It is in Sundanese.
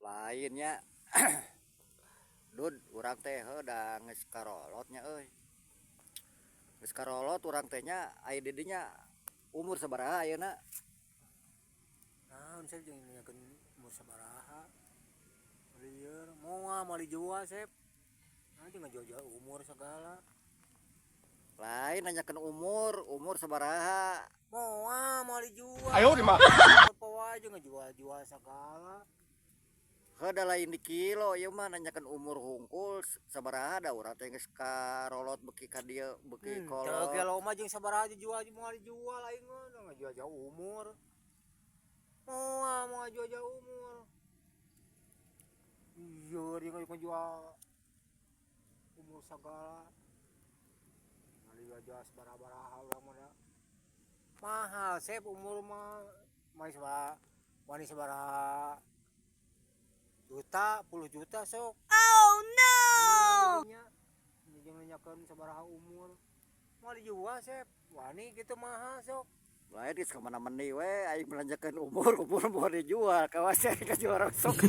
Lain nya, Dud, urang teh heuh da geus karolot nya euy. Geus karolot urang teh nya, aya di dinya umur sabaraha ayeuna? Naon, Sep, jeung nanyakeun umur sabaraha? Lieur, moal moal dijual, Sep. Nah, jeung ngajual-jual umur segala. Lain nanyakeun umur, umur sabaraha? Moal moal dijual. Ayo di mah. Apa wae jeung ngajual-jual segala. Heuh, da lain di kilo ieu mah, nanyakeun umur hungkul sabaraha, da urang teh geus karolot beuki ka dieu beuki kolot. Teu kilo mah jeung sabaraha dijual, moal dijual aing mah ngajual-jual umur. Moal moal jual-jual umur. Iya, dia ngajual umur segala. Ngajual sabaraha-baraha urang mah da. Mahal, Sep, umur mah. Mah sabaraha wani, sabaraha juta, puluh juta sok. Oh no! Jeung nanyakeun sabaraha umur. Moal dijual, Sep. Wani gitu mahal sok. Lain geus kamana meni we aing melanjakeun umur, umur moal dijual, kawas ka jual sok.